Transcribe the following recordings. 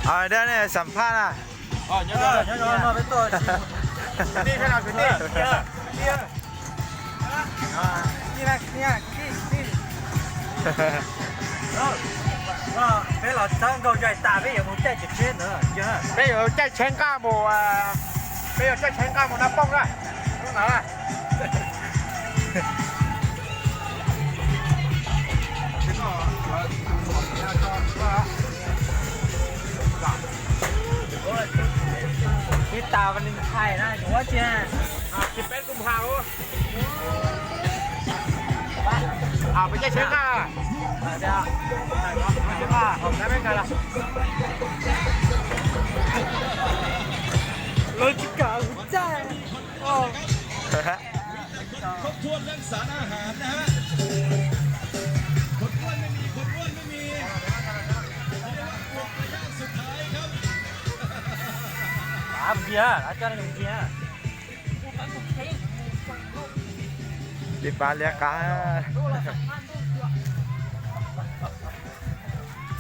Ua, nej xam phaj na. Peb los txhawb nkaus zais tas peb yuav mus caij tsheb ntawd. Peb yuav caij tsheb nqaj mus, peb yuav caij tsheb nqaj mus Naj Pooj na. Ib tas Valentine na, ua tsi na? Peb caij tsheb nqaj. Lawv tsis kam kuv caij. ครบถ้วนเรื่องสารอาหารนะฮะ คนอ้วนไม่มี คนอ้วนไม่มี เรียกว่ากลุ่มระยะสุดท้ายครับ Av mus ncig, av coj nej mus ncig. Tiv pas liab qab.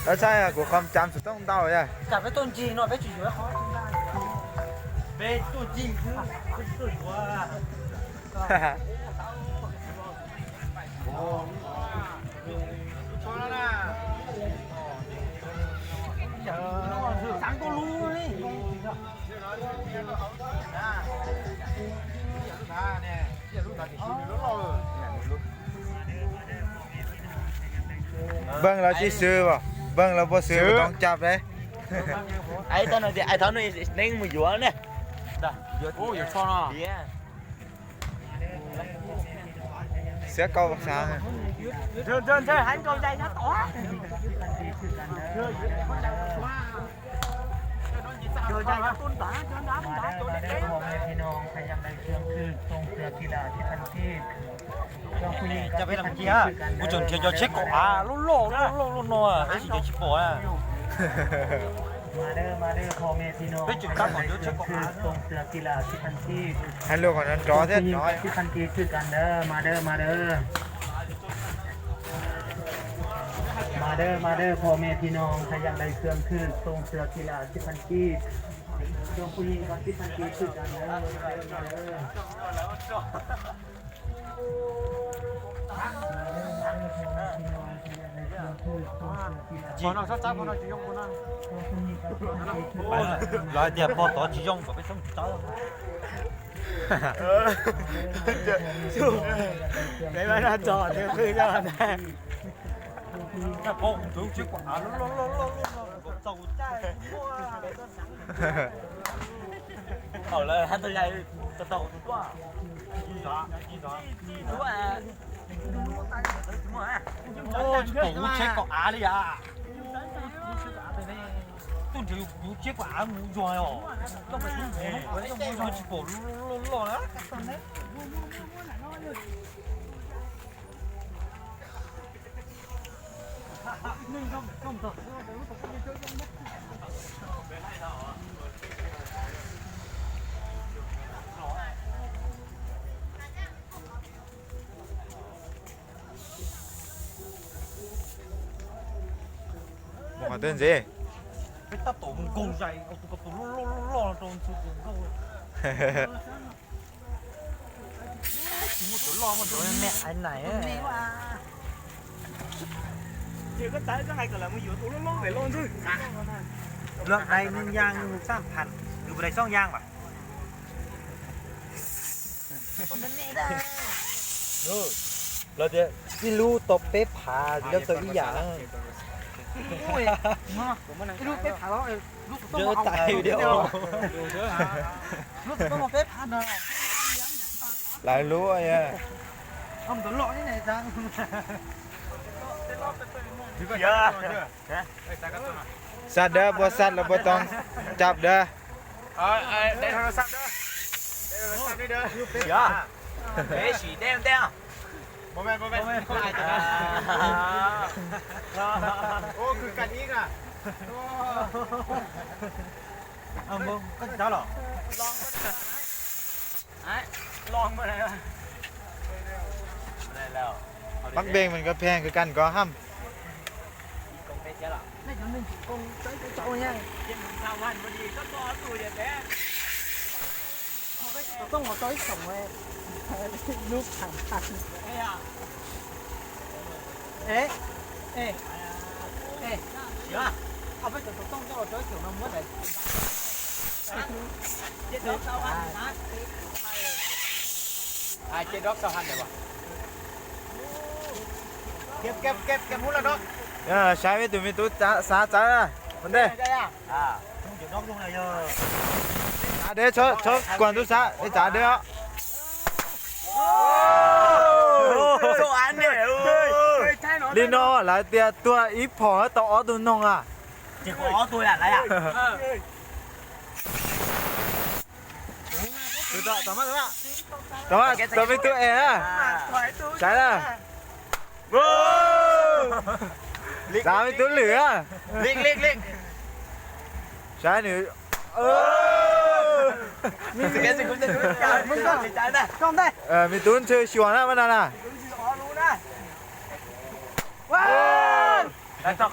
Lawv saib kuv qhov cam xov tooj ntau yog. Peb tuaj ncig xwb, peb tuaj yuav. Npawg lawv tsis xwb, npawg lawv puas xwb puas tau cab deb. Ai tau no tias ai thaum no neeg mus yuav ne. Xiab kauj xav. Cov peb los mus ncig, kuv tseem nrhiav cov tsheb kaum av loj loj loj loj no, peb tsis, cov tsis pom na. Peb tseem tab tom yuav tsheb kaum av. Hais lus kom nrov nrov thiab nrov. Qhov no txhob txab, qhov no tsis zoo, qhov no. Lawv hais tias pog tod tsis zoo kom peb txhob mus txab. Peb mam no tso qhwv coj ntag. Pog kuv tus tsheb kaum av loj loj loj loj no kom txaus caij. Thaum lawv hais tau yam tau tus tuaj. Tsis pom kuv tsheb kaum av li as. Tuaj nrhiav kuv tsheb kaum av mus zuag os. Tsis pom loj loj na. Mus qhov twg ntxiv? Peb tab tom mus nkaug zais tus ko tus loj loj loj loj rau ntxhw tus nkaug. Tsis muaj tus loj muaj tus me me ai nais. Ces koj txawm koj hais kom lawv mus yuav tus loj loj pem loj ntxwg. Luag hais nws yas nws txaj phan, nws puas dais xoob yas mas. Lawv tias ib lub tau peb phav, lawv tau ib yam. Lub peb phav, lub tau peb phav no. Lawv lub. Sab dawb puas sab los puas tau cab dawb. Bắc Bình mình có phèn cứ canh có hăm. Ê, ê, ê, ê, tus tub txooj coj los rau ib tug no muab daim. Ai, ces dog sau hanh daim. Saib peb tus me tub xav txawv na. Ua ntej. Txav deb, txhob kuas ntub sab, txav deb os. Li no lawv tias tuag ib phom tau ob tug noog a. Tau me tub es na. Saib na. Txav me tub lwm na. Saib nws. Me tub ntxhw xyuas na, mas na na.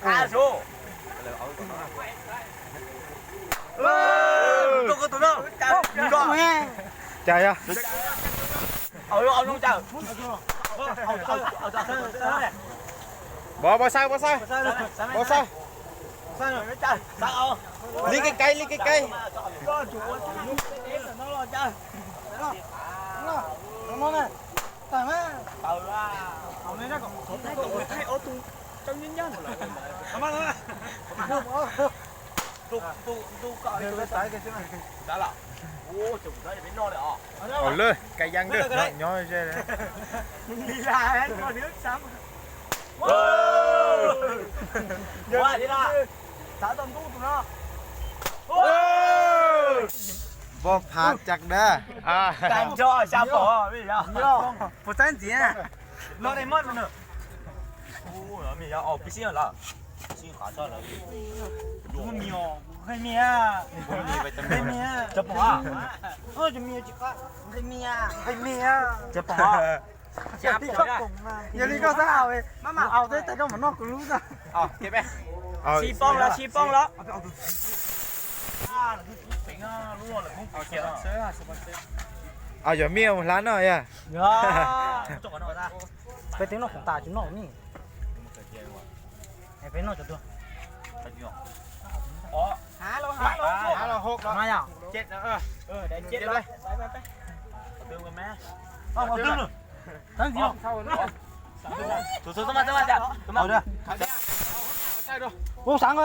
Cas yog. Pov, pov saib, pov saib. Pov saib. Li kev kev, li kev kev. Ua lawm, kais yees nyob ze. Voj phav cag dab. Puas txawb ntxiv? Nqhis mis, nqhis mis, nqhis mis. Yog li koj xav aus, mas aus tej tais koj mam noj kuv lub na. Tsis poob los, tsis poob los. Yog mij mus hlab noj yog. Peb twb noj tas, tsis noj mij. Peb noj cov tuag. Ua sab,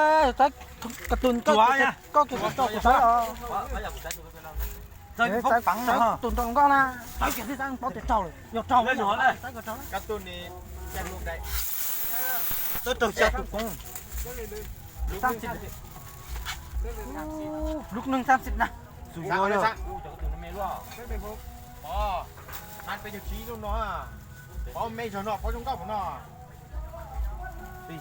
koj tus koj tso kuv sab os. Sab tus nroo nkoj na, sab kiag thiaj sab paub tias raug lawm, yog raug. Lub neeg tam sim na. Xus yuav yog. Peb zaug no, pov zoo nkauj no. Peb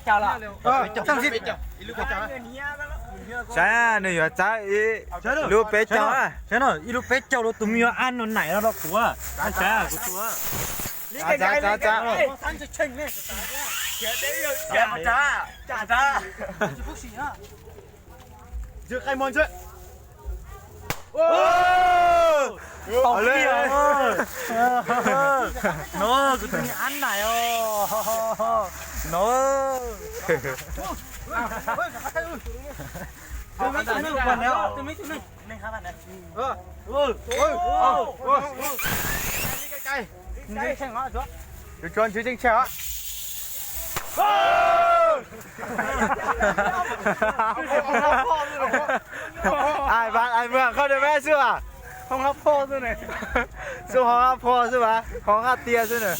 caug los? Saib nws yuav txawb ib lub peb caug. Saib no, ib lub peb caug rau tus me nyuam an no naim no rau kuv. Saib kuv tus. Tau li no, kuv tus me nyuam an naim os. No. Tus me tus neeg. Tus me tus neeg. Ai, ai mượn không được bé xưa à? Không hấp pho xưa này. Xưa không hấp pho xưa mà, không hấp tia xưa này.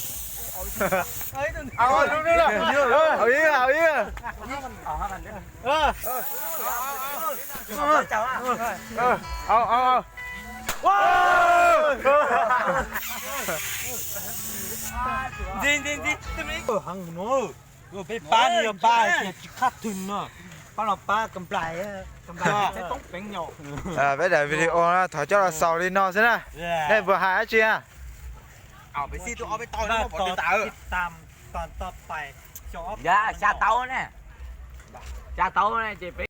Ao, ao, ao, ao. Ao, ao, ao. Ntxi ntxi ntxi, heev no. Peb pab no yog pab tias tsis khab twg no, pab no pab kam nplais. Video no thov coj los xaus li no xwb na. Nej puas hais dab tsi na? Xya tau ne, xya tau ne ces peb